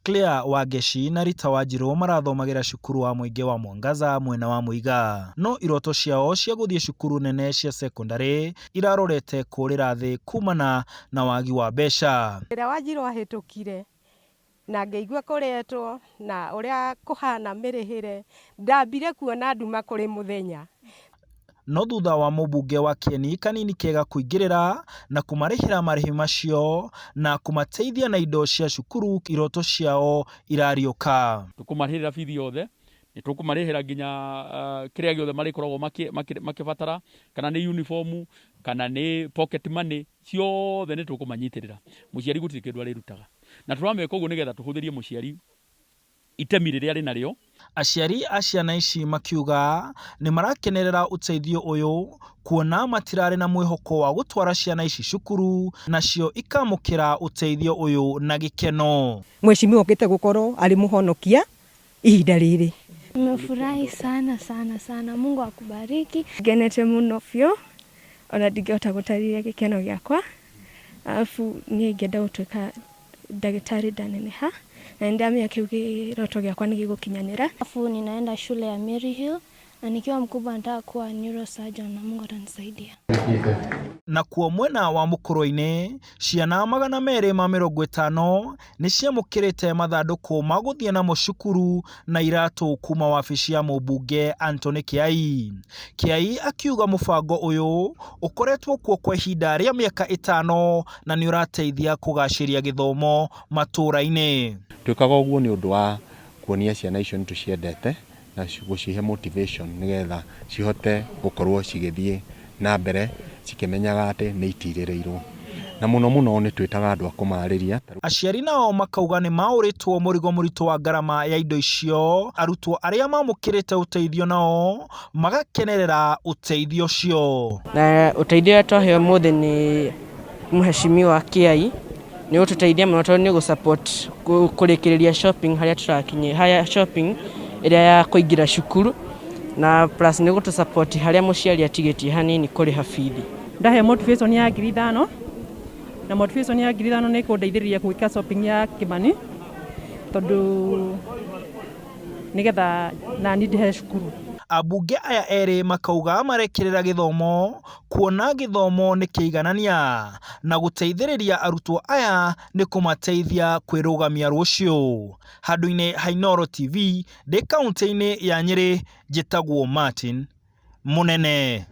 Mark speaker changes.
Speaker 1: Claire Wangeci na Rita Wanjiru marathomagĩra cukuru wa mũingĩ wa Mwangaza mwena wa Muiga, no iroto ciao cia gũthiĩ cukuru nene cia cekondarĩ irarorete kũrĩra thĩ kumana na wagi wa mbeca.
Speaker 2: Rĩrĩa Wanjiru ahĩtũkire na ngĩigua kũretwo na ũrĩa kũhana mĩrĩhĩre, ndambire kuona nduma kũrĩ mũthenya.
Speaker 1: No thutha wa mũmbunge wa Kieni Kanini Kega kũingĩrĩra na kũmarĩhĩra marĩhi macio na kũmateithia na indo cia cukuru, iroto ciao irariũka.
Speaker 3: Tũkũmarĩhĩra bithi yothe, nĩ tũkũmarĩhĩra nginya kĩrĩa gĩothe marĩkoragwo makĩbatara, kana nĩ uniform, kana nĩ pocket money, ciothe nĩ tũkũmanyitĩrĩra. Mũciari gũtirĩ kĩndũ arĩrutaga. Na tũrameka ũguo nĩgetha tũhũthĩrie mũciari itemi rĩrĩa arĩ narĩo.
Speaker 1: Aciari a ciana ici makiuga nĩ marakenerera ũteithio ũyũ kuona matirarĩ na mwĩhoko wa gũtwara ciana ici cukuru, nacio ikamũkĩra ũteithio ũyũ na gĩkeno.
Speaker 4: Mheshimiwa okĩte gũkorwo arĩ mũhonokia ihinda rĩrĩ.
Speaker 5: Nimefurahi sana sana sana. Mungu akubariki. Ngenete mũno biũ, ona ndingĩhota gũtarĩria gĩkeno gĩakwa. Alafu niĩ ingĩenda gũtuĩka ndagĩtarĩ ndaneneha, na nĩndamenya kĩu kĩroto gĩakwa nĩ gĩgũkinyanĩra.
Speaker 6: Alafu ninaenda shule ya Maryhill na nikiwa mkubwa nataka kuwa neurosurgeon na Mungu atanisaidia.
Speaker 1: Nakuo mwena wa Mũkũrwe-inĩ, ciana 250 nĩ ciamũkĩrĩte mathandũkũ ma gũthiĩ namo cukuru na iratũ kuma wabici ya mũmbunge Anthony Kĩai. Kĩai akiuga mũbango ũyũ ũkoretwo kuo kwa ihinda rĩa mĩaka 5 na nĩ ũrateithia kũgacĩria gĩthomo matũũra-inĩ.
Speaker 7: Twĩkaga ũguo nĩ ũndũ wa kuonia ciana icio nĩ tũciendete na gũcihe motivation nĩgetha cihote gũkorwo cigĩthiĩ na mbere cikĩmenyaga atĩ nĩ itirĩrĩirwo. Na mũno mũno nĩ twĩtaga andũ a kũmarĩria.
Speaker 1: Aciari nao makauga nĩ maũrĩtwo mũrigo mũritũ wa ngarama ya indo icio, arutwo arĩa mamũkĩrĩte ũteithio nao magakenerera ũteithio ũcio.
Speaker 8: Na ũteithio ũrĩa twaheo ũmũthĩ nĩ Mheshimiwa Kĩai nĩ ũtũteithia mũno tondũ nĩ gũ-support kũrĩkĩrĩria shopping harĩa tũrakinyia, harĩa shopping ĩrĩa ya kũingĩra cukuru, na plus nĩ gũtũ support harĩa mũciari atigĩtie hanini kũrĩha bithi.
Speaker 9: Ndahe motivation ya 5,000, na motivation ya 5,000 nĩ ĩkũndeithĩrĩria gwĩka shopping ya Kĩmani, tondũ nĩgetha nani ndĩhe cukuru.
Speaker 1: Ambunge aya erĩ makauga marekĩrĩra gĩthomo kuona gĩthomo nĩ kĩiganania na gũteithĩrĩria arutwo aya nĩ kũmateithia kwĩrũgamia rũciũ. Handũ-inĩ ha Inooro TV ndĩ kaũntĩ-inĩ ya Nyĩrĩ, njĩtagwo Martin Mũnene.